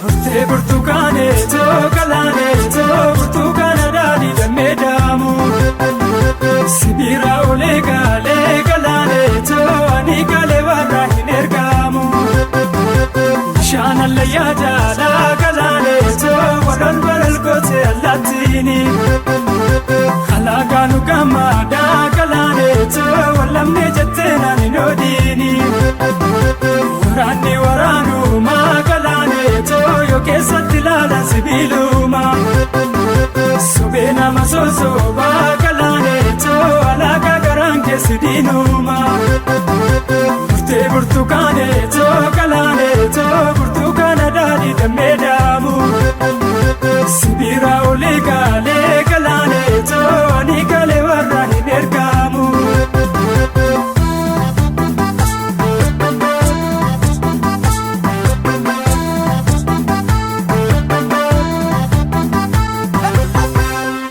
Burtee burtukaanee too galaanee too burtukaana daadhii dammee daamu. Sibiira olee gaalee galaanee too ani galee warra hin ergaamu. Bishaan hallayyaa jaalaa galaanee too walol walol gootee allaattiini. Alaagaanu gammadaa galaanee too wallamnee jettee naan hin oodiini. Waraanni waraanumaa galaanee too yoo keessatti ilaalan sibiiluma. Sobee nama sosobaa galaanee too alaagaa garaan keessi diinuma. Burtee burtukaanee too galaanee too burtukaana daadhii dammee daamu. Sibiira olii gaalee galaanee too ani galee warra hin ergaamu.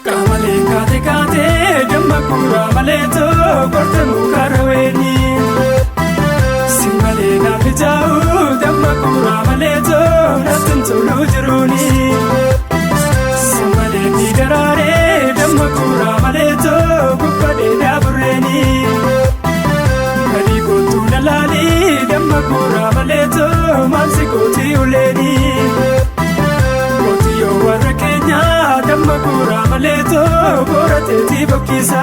Qamalee kaatee kaatee damma kuuraa malee too gorte mukarra weeni. Si malee naaf ijaa'u damma kuuraa malee too natti hin tolu jiruuni. Si malee ni daraaree damma kuuraa malee too gubbadhee daaburreeni. Gadi kootuu na laalii damma kuuraa malee too maal si gootii uleeni. Qotiyyoo warra keenyaa damma kuuraa malee too boora teetii bokkisa.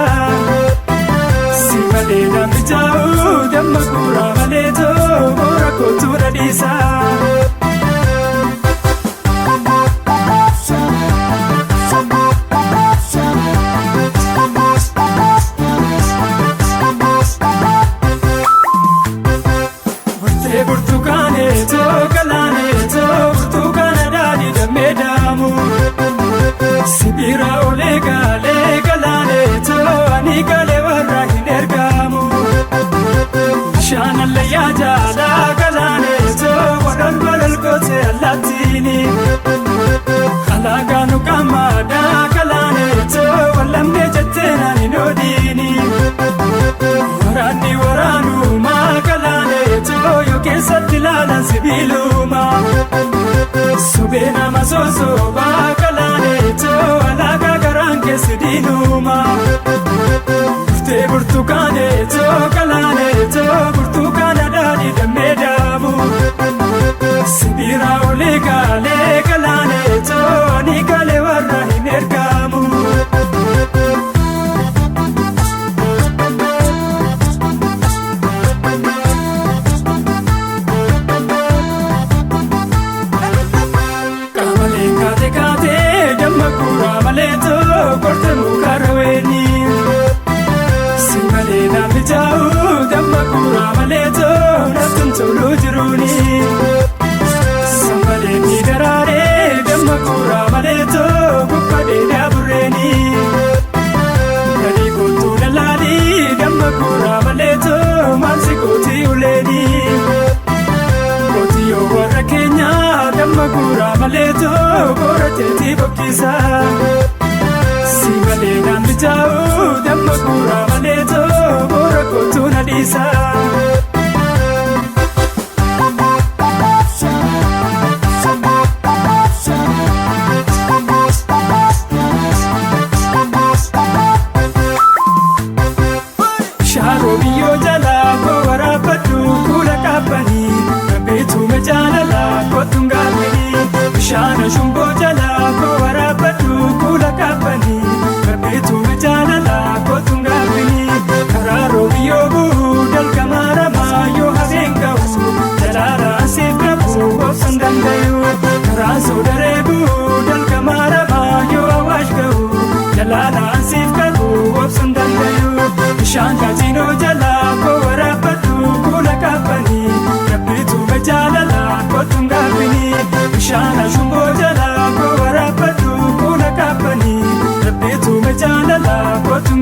Si malee namni jaa'u damma kuuraa malee too boora kootuu dhadhiisa. Burtee burtukaanee too galaanee too burtukaana daadhii dammee daamu. Sibiira olee gaalee galaanee too ani galee warra hin ergaamu. Bishaan hallayyaa jaalaa galaanee too walol walol gootee allaattiini. Alaagaanu qaamaadhaa galaanee too wallamnee jettee naan hin oodiini. Waraanni waraanumaa galaanee too yoo keessatti ilaalan sibiiluma. Sobee nama sosobaa galaanee too alaagaa garaan keessi diinuma. Burtee burtukaanee too galaanee too burtukaana daadhii dammee daamu. Sibiira olii gaalee galaanee too ani galee warra hin ergaamu. Qamalee kaatee kaatee damma kuuraa malee too gorte mukarra weeni. Si malee namni jaa'u damma kuuraa malee too natti hin tolu jiruuni. Si malee ni daraaree damma kuuraa malee too gubbadhee daaburreeni. Gadi kootuu laalii damma kuuraa malee too maal si gootii uleeni. Qotiyyoo warra keenyaa damma kuuraa malee too boora teetii bokkisa. Si malee namni jaa'u damma kuuraa malee too boora kootuu na dhiisa. Shaaroo biyyoo jalaa koo waraabbadhu kuula qaabbanii rabbiitume jaalalaa kootuun gaabbanii. Bishaan shumboo jalaa koo waraabbadhu kuula qaabbanii rabbiitume jaalalaa kootuun gaabbanii. Karaa roobiyyoo bu'uu dalga maaramaa yoo habeen ga'u jalaalaan siif qabu obsuun dandayu. Karaan soodaree bu'uu dalga maaramaa yoo awaash ga'u jalaalaan siif qabu obsuun dandayu. Bishaan kaajinoo jalaa koo waraabbadhu kuula qaabbanii rabbiitume jaalalaa kootuun gaabbanii. Bishaan shumboo jalaa koo waraabbadhu kuula qaabbanii rabbiitume jaalalaa kootuun.